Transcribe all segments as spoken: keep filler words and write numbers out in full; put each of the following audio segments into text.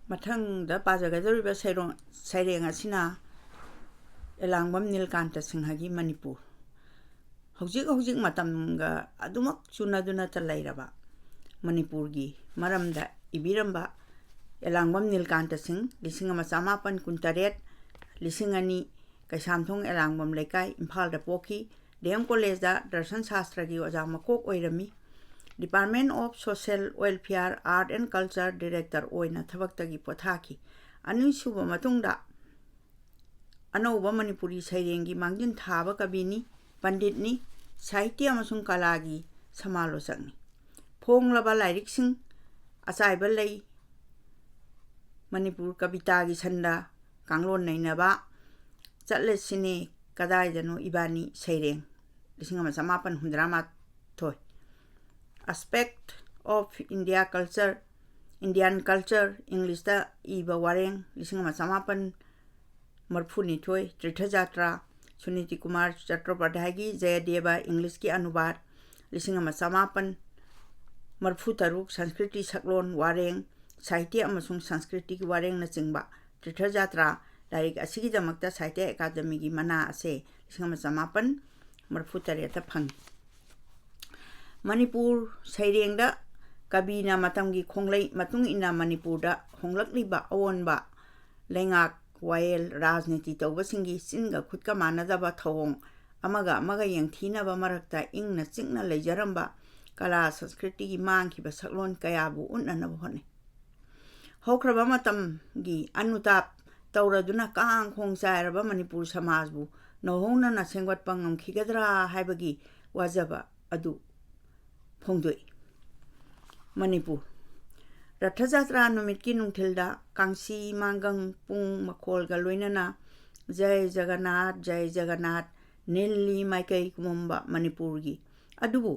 ꯃꯊꯪꯗ ꯄꯥꯖꯒꯗꯧꯔꯤꯕ ꯁꯩꯔꯣꯡ-, ꯁꯩꯔꯦꯡ ꯑꯁꯤꯅ ꯑꯦꯂꯥꯡꯕꯝ ꯅꯤꯜꯀꯥꯟꯇ ꯁꯤꯡꯍꯒꯤ ꯃꯅꯤꯄꯨꯔ꯫ ꯍꯧꯖꯤꯛ ꯍꯧꯖꯤꯛ ꯃꯇꯝꯒ ꯑꯗꯨꯃꯛ ꯆꯨꯅꯗꯨꯅꯇ ꯂꯩꯔꯕ ꯃꯅꯤꯄꯨꯔꯒꯤ ꯃꯔꯝꯗ ꯏꯕꯤꯔꯝꯕ ꯑꯦꯂꯥꯡꯕꯝ ꯅꯤꯜꯀꯥꯟꯇ ꯁꯤꯡ, ꯂꯤꯁꯤꯡ ꯑꯃ ꯆꯃꯥꯄꯟ ꯀꯨꯟꯇꯔꯦꯠ, ꯂꯤꯁꯤꯡ ꯑꯅꯤ, ꯀꯩꯁꯥꯝꯊꯣꯡ ꯑꯦꯂꯥꯡꯕꯝ ꯂꯩꯀꯥꯏ, ꯏꯝꯐꯥꯜꯗ ꯄꯣꯛꯈꯤ꯫ ꯗꯤ ꯑꯦꯝ ꯀꯣꯂꯦꯖꯇ ꯗꯔꯁꯟ ꯁꯥꯁꯇ꯭ꯔꯒꯤ ꯑꯣꯖꯥ ꯃꯀꯣꯛ ꯑꯣꯏꯔꯝꯃꯤ꯫ Department of Social Welfare, Art and Culture Director ꯑꯣꯏꯅ ꯊꯕꯛꯇꯒꯤ ꯄꯣꯊꯥꯈꯤ꯫ ꯑꯅꯤꯁꯨꯕ ꯃꯇꯨꯡꯗ ꯑꯅꯧꯕ ꯃꯅꯤꯄꯨꯔꯤ ꯁꯩꯔꯦꯡꯒꯤ ꯃꯥꯡꯖꯤꯟ ꯊꯥꯕ ꯀꯕꯤꯅꯤ, ꯄꯟꯗꯤꯠꯅꯤ, ꯁꯥꯍꯤꯇ꯭ꯌ ꯑꯃꯁꯨꯡ ꯀꯂꯥꯒꯤ ꯁꯃꯥꯂꯣꯆꯛꯅꯤ꯫ ꯐꯣꯡꯂꯕ ꯂꯥꯏꯔꯤꯛꯁꯤꯡ: ꯑꯆꯥꯏꯕ ꯂꯩ, ꯃꯅꯤꯄꯨꯔ ꯀꯕꯤꯇꯥꯒꯤ ꯁꯟꯗ ꯀꯥꯡꯂꯣꯟ ꯅꯩꯅꯕ, ꯆꯠꯂꯁꯤꯅꯦ ꯀꯗꯥꯏꯗꯅꯣ ꯏꯕꯥꯅꯤ ꯁꯩꯔꯦꯡ, ꯂꯤꯁꯤꯡ ꯑꯃ ꯆꯃꯥꯄꯟ ꯍꯨꯝꯗ꯭ꯔꯥ ꯃꯥꯊꯣꯏ, Aspect of India Culture, Indian Culture, ꯏꯪꯂꯤꯁꯇ ꯏꯕ ꯋꯥꯔꯦꯡ, ꯂꯤꯁꯤꯡ ꯑꯃ ꯆꯃꯥꯄꯟ ꯃꯔꯐꯨꯅꯤꯊꯣꯏ, ꯇꯤꯔꯊ ꯖꯥꯇ꯭ꯔꯥ, ꯁꯨꯅꯤꯇꯤ ꯀꯨꯃꯥꯔ ꯆꯠꯇꯣꯄꯥꯙ꯭ꯌꯥꯏꯒꯤ ꯖꯌꯗꯦꯕ, ꯏꯪꯂꯤꯁꯀꯤ ꯑꯅꯨꯕꯥꯗ, ꯂꯤꯁꯤꯡ ꯑꯃ ꯆꯃꯥꯄꯟ ꯃꯔꯐꯨ ꯇꯔꯨꯛ, ꯁꯪꯁꯀ꯭ꯔꯤꯇꯤ ꯁꯛꯂꯣꯟ ꯋꯥꯔꯦꯡ, ꯁꯥꯍꯤꯇ꯭ꯌ ꯑꯃꯁꯨꯡ ꯁꯪꯁꯀ꯭ꯔꯤꯇꯤꯒꯤ ꯋꯥꯔꯦꯡꯅꯆꯤꯡꯕ, ꯇꯤꯔꯊ ꯖꯥꯇ꯭ꯔꯥ ꯂꯥꯏꯔꯤꯛ ꯑꯁꯤꯒꯤꯗꯃꯛꯇ ꯁꯥꯍꯤꯇ꯭ꯌ ꯑꯦꯀꯥꯗꯃꯤꯒꯤ ꯃꯅꯥ ꯑꯁꯦ ꯂꯤꯁꯤꯡ ꯑꯃ ꯆꯃꯥꯄꯟ ꯃꯔꯐꯨ ꯇꯔꯦꯠꯇ ꯐꯪꯉꯤ꯫ ꯃꯅꯤꯄꯨꯔ ꯁꯩꯔꯦꯡꯗ ꯀꯕꯤꯅ ꯃꯇꯝꯒꯤ ꯈꯣꯡꯂꯩ ꯃꯇꯨꯡ ꯏꯟꯅ ꯃꯅꯤꯄꯨꯔꯗ ꯍꯣꯡꯂꯛꯂꯤꯕ ꯑꯑꯣꯟꯕ ꯂꯩꯉꯥꯛ, ꯋꯥꯌꯦꯜ, ꯔꯥꯖꯅꯤꯇꯤ ꯇꯧꯕꯁꯤꯡꯒꯤ ꯆꯤꯟꯒ ꯈꯨꯠꯀ ꯃꯥꯟꯅꯗꯕ ꯊꯧꯑꯣꯡ, ꯑꯃꯒ ꯑꯃꯒ ꯌꯦꯡꯊꯤꯅꯕ ꯃꯔꯛꯇ ꯏꯪꯅ ꯆꯤꯛꯅ ꯂꯩꯖꯔꯝꯕ ꯀꯂꯥ ꯁꯪꯁꯀ꯭ꯔꯤꯇꯤꯒꯤ ꯃꯥꯡꯈꯤꯕ ꯁꯛꯂꯣꯟ ꯀꯌꯥꯕꯨ ꯎꯠꯅꯅꯕ ꯍꯣꯠꯅꯩ꯫ ꯍꯧꯈ꯭ꯔꯕ ꯃꯇꯝꯒꯤ ꯑꯅꯨꯇꯥꯞ ꯇꯧꯔꯗꯨꯅ ꯀꯥꯡ ꯈꯣꯡ ꯆꯥꯏꯔꯕ ꯃꯅꯤꯄꯨꯔ ꯁꯃꯥꯖꯕꯨ ꯅꯧꯍꯧꯅꯅ ꯁꯦꯝꯒꯠꯄ ꯉꯝꯈꯤꯒꯗ꯭ꯔꯥ ꯍꯥꯏꯕꯒꯤ ꯋꯥꯖꯕ ꯑꯗꯨ ꯐꯣꯡꯗꯣꯛꯏ꯫ ꯃꯅꯤꯄꯨꯔ꯫ ꯔꯊ ꯖꯥꯇ꯭ꯔꯥ ꯅꯨꯃꯤꯠꯀꯤ ꯅꯨꯡꯊꯤꯜꯗ ꯀꯥꯡꯁꯤ ꯃꯥꯡꯒꯪ ꯄꯨꯡ ꯃꯈꯣꯜꯒ ꯂꯣꯏꯅꯅ "ꯖꯩ ꯖꯒꯟꯅꯥꯊ, ꯖꯩ ꯖꯒꯟꯅꯥꯊ" ꯅꯤꯜꯂꯤ ꯃꯥꯏꯀꯩ ꯀꯨꯝꯃꯝꯕ ꯃꯅꯤꯄꯨꯔꯒꯤ, ꯑꯗꯨꯕꯨ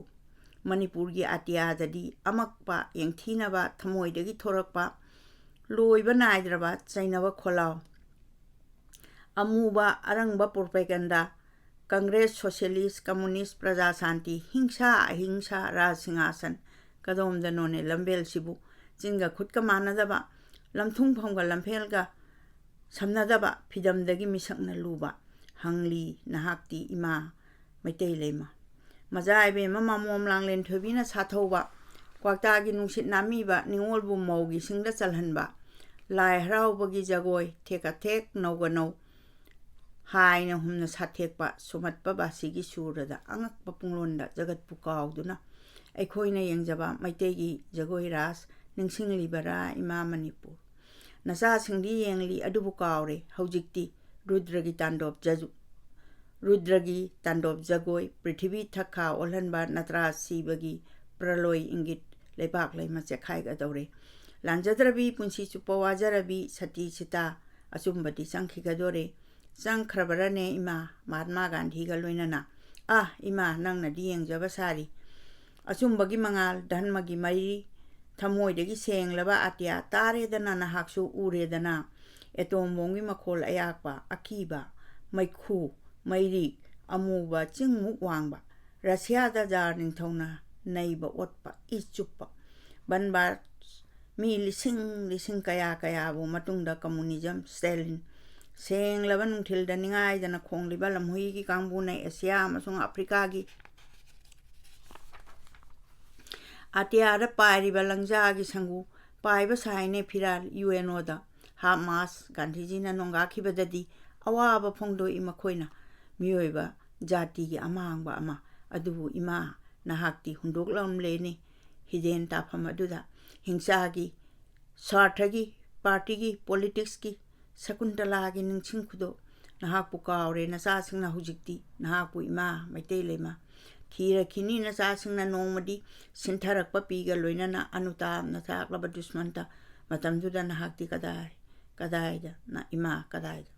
ꯃꯅꯤꯄꯨꯔꯒꯤ ꯑꯇꯤꯌꯥꯗꯗꯤ ꯑꯃꯛꯄ, ꯌꯦꯡꯊꯤꯅꯕ, ꯊꯃꯣꯏꯗꯒꯤ ꯊꯣꯔꯛꯄ, ꯂꯣꯏꯕ ꯅꯥꯏꯗ꯭ꯔꯕ ꯆꯩꯅꯕ ꯈꯣꯜꯂꯥꯎ, ꯑꯃꯨꯕ ꯑꯔꯪꯕ propaganda, ꯀꯪꯒ꯭ꯔꯦꯁ, ꯁꯣꯁꯤꯌꯦꯂꯤꯁ, ꯀꯝꯃꯨꯅꯤꯁ, ꯄ꯭ꯔꯖꯥ ꯁꯥꯟꯇꯤ, ꯍꯤꯡꯁꯥ ꯑꯍꯤꯡꯁꯥ, ꯔꯥꯖ ꯁꯤꯡꯍꯥꯁꯟ, ꯀꯗꯣꯝꯗꯅꯣꯅꯦ ꯂꯝꯕꯦꯜꯁꯤꯕꯨ ꯆꯤꯟꯒ ꯈꯨꯠꯀ ꯃꯥꯟꯅꯗꯕ, ꯂꯝꯊꯨꯡꯐꯝꯒ ꯂꯝꯐꯦꯜꯒ ꯁꯝꯅꯗꯕ ꯐꯤꯗꯝꯗꯒꯤ ꯃꯤꯁꯛꯅ ꯂꯨꯕ ꯍꯪꯂꯤ ꯅꯍꯥꯛꯇꯤ ꯏꯃꯥ ꯃꯩꯇꯩ ꯂꯩꯃ꯫ ꯃꯖꯥ ꯏꯕꯦꯝꯃ ꯃꯥꯃꯣꯝ ꯂꯥꯡꯂꯦꯟ ꯊꯣꯏꯕꯤꯅ ꯁꯥꯊꯧꯕ, ꯀ꯭ꯋꯥꯛꯇꯥꯒꯤ ꯅꯨꯡꯁꯤꯠ ꯅꯥꯝꯃꯤꯕ ꯅꯤꯉꯣꯜꯕꯨ ꯃꯧꯒꯤ ꯁꯤꯡꯗ ꯆꯜꯍꯟꯕ, ꯂꯥꯏ ꯍꯔꯥꯎꯕꯒꯤ ꯖꯒꯣꯏ ꯊꯦꯛꯀ ꯊꯦꯛ ꯅꯧꯒ ꯅꯧ ꯍꯥꯏꯅ ꯍꯨꯝꯅ ꯁꯥꯊꯦꯛꯄ ꯁꯨꯝꯍꯠꯄ ꯕꯥꯁꯤꯒꯤ ꯁꯨꯔꯗ ꯑꯉꯛꯄ ꯄꯨꯡꯂꯣꯟꯗ ꯖꯒꯠꯄꯨ ꯀꯥꯎꯗꯨꯅ ꯑꯩꯈꯣꯏꯅ ꯌꯦꯡꯖꯕ ꯃꯩꯇꯩꯒꯤ ꯖꯒꯣꯏ ꯔꯥꯁ ꯅꯤꯡꯁꯤꯡꯂꯤꯕꯔꯥ ꯏꯃꯥ ꯃꯅꯤꯄꯨꯔ? ꯅꯆꯥꯁꯤꯡꯗꯤ ꯌꯦꯡꯂꯤ ꯑꯗꯨꯕꯨ ꯀꯥꯎꯔꯦ ꯍꯧꯖꯤꯛꯇꯤ꯫ ꯔꯨꯗ꯭ꯔꯒꯤ ꯇꯥꯟꯗꯣꯞ ꯖꯖꯨ ꯔꯨꯗ꯭ꯔꯒꯤ ꯇꯥꯟꯗꯣꯞ ꯖꯒꯣꯏ ꯄ꯭ꯔꯤꯊꯤꯕꯤ ꯊꯛꯈꯥ ꯑꯣꯜꯍꯟꯕ ꯅꯇ꯭ꯔꯥ ꯁꯤꯕꯒꯤ ꯄ꯭ꯔꯂꯣꯏ ꯏꯪꯒꯤꯠ ꯂꯩꯕꯥꯛ ꯂꯩꯃ ꯆꯦꯛꯈꯥꯏꯒꯗꯧꯔꯦ꯫ ꯂꯥꯟꯖꯗ꯭ꯔꯕꯤ ꯄꯨꯟꯁꯤ ꯆꯨꯞꯄ ꯋꯥꯖꯔꯕꯤ ꯁꯇꯤ ꯁꯤꯇꯥ ꯑꯆꯨꯝꯕꯗꯤ ꯆꯪꯈꯤꯒꯗꯣꯔꯦ꯫ ꯆꯪꯈ꯭ꯔꯕꯔꯅꯦ ꯏꯃꯥ ꯃꯍꯥꯠꯃꯥ ꯒꯥꯟꯙꯤꯒ ꯂꯣꯏꯅꯅ? ꯑꯥ ꯏꯃꯥ ꯅꯪꯅꯗꯤ ꯌꯦꯡꯖꯕ ꯁꯥꯔꯤ꯫ ꯑꯆꯨꯝꯕꯒꯤ ꯃꯉꯥꯜ ꯙꯔꯃꯒꯤ ꯃꯩꯔꯤ ꯊꯃꯣꯏꯗꯒꯤ ꯁꯦꯡꯂꯕ ꯑꯇꯤꯌꯥ ꯇꯥꯔꯦꯗꯅ ꯅꯍꯥꯛꯁꯨ ꯎꯔꯦꯗꯅ꯫ ꯑꯦꯇꯣꯝ ꯕꯣꯝꯒꯤ ꯃꯈꯣꯜ ꯑꯌꯥꯛꯄ ꯑꯀꯤꯕ ꯃꯩꯈꯨ ꯃꯩꯔꯤ ꯑꯃꯨꯕ ꯆꯤꯡꯃꯨꯛ ꯋꯥꯡꯕ ꯔꯁꯤꯌꯥꯗ ꯖꯥꯔ ꯅꯤꯡꯊꯧꯅ ꯅꯩꯕ ꯑꯣꯠꯄ ꯏ ꯆꯨꯞꯄ ꯕꯟꯕꯥꯔ ꯃꯤ ꯂꯤꯁꯤꯡ ꯂꯤꯁꯤꯡ ꯀꯌꯥ ꯀꯌꯥꯕꯨ ꯃꯇꯨꯡꯗ ꯀꯝꯃꯨꯅꯤꯖꯝ ꯁ꯭ꯇꯦꯂꯤꯟ ꯁꯦꯡꯂꯕ ꯅꯨꯡꯊꯤꯜꯗ ꯅꯤꯡꯉꯥꯏꯗꯅ ꯈꯣꯡꯂꯤꯕ ꯂꯝꯍꯨꯏꯒꯤ ꯀꯥꯡꯕꯨꯅ ꯑꯦꯁꯤꯌꯥ ꯑꯃꯁꯨꯡ ꯑꯐ꯭ꯔꯤꯀꯥꯒꯤ ꯑꯇꯤꯌꯥꯗ ꯄꯥꯏꯔꯤꯕ ꯂꯪꯖꯥꯒꯤ ꯁꯪꯒꯨ ꯄꯥꯏꯕ ꯁꯥꯏꯅꯦ ꯐꯤꯔꯥꯜ ꯌꯨ ꯑꯦꯟ ꯑꯣꯗ꯫ ꯍꯥꯞ ꯃꯥꯁ ꯒꯥꯟꯙꯤꯖꯤꯅ ꯅꯣꯡꯒꯥꯈꯤꯕꯗꯗꯤ ꯑꯋꯥꯕ ꯐꯣꯡꯗꯣꯛꯏ ꯃꯈꯣꯏꯅ ꯃꯤꯑꯣꯏꯕ ꯖꯥꯇꯤꯒꯤ ꯑꯃꯥꯡꯕ ꯑꯃ꯫ ꯑꯗꯨꯕꯨ ꯏꯃꯥ ꯅꯍꯥꯛꯇꯤ ꯍꯨꯟꯗꯣꯛꯂꯝꯂꯦꯅꯦ ꯍꯤꯗꯦꯟ ꯇꯥꯐꯝ ꯑꯗꯨꯗ꯫ ꯍꯤꯡꯁꯥꯒꯤ ꯁ꯭ꯋꯥꯔꯊꯒꯤ ꯄꯥꯔꯇꯤꯒꯤ ꯄꯣꯂꯤꯇꯤꯛꯁꯀꯤ ꯁꯀꯨꯟꯇꯂꯥꯒꯤ ꯅꯤꯡꯁꯤꯡ ꯈꯨꯗꯣ ꯅꯍꯥꯛꯄꯨ ꯀꯥꯎꯔꯦ ꯅꯆꯥꯁꯤꯡꯅ ꯍꯧꯖꯤꯛꯇꯤ ꯅꯍꯥꯛꯄꯨ ꯏꯃꯥ ꯃꯩꯇꯩ ꯂꯩꯃ ꯊꯤꯔꯛꯈꯤꯅꯤ ꯅꯆꯥꯁꯤꯡꯅ ꯅꯣꯡꯃꯗꯤ ꯁꯤꯟꯊꯔꯛꯄ ꯄꯤꯒ ꯂꯣꯏꯅꯅ ꯑꯅꯨꯇꯥꯞꯅ ꯇꯥꯛꯂꯕ ꯗꯨꯁꯃꯟꯇ ꯃꯇꯝꯗꯨꯗ ꯅꯍꯥꯛꯇꯤ ꯀꯗꯥꯏ ꯀꯗꯥꯏꯗ ꯅ ꯏꯃꯥ ꯀꯗꯥꯏꯗ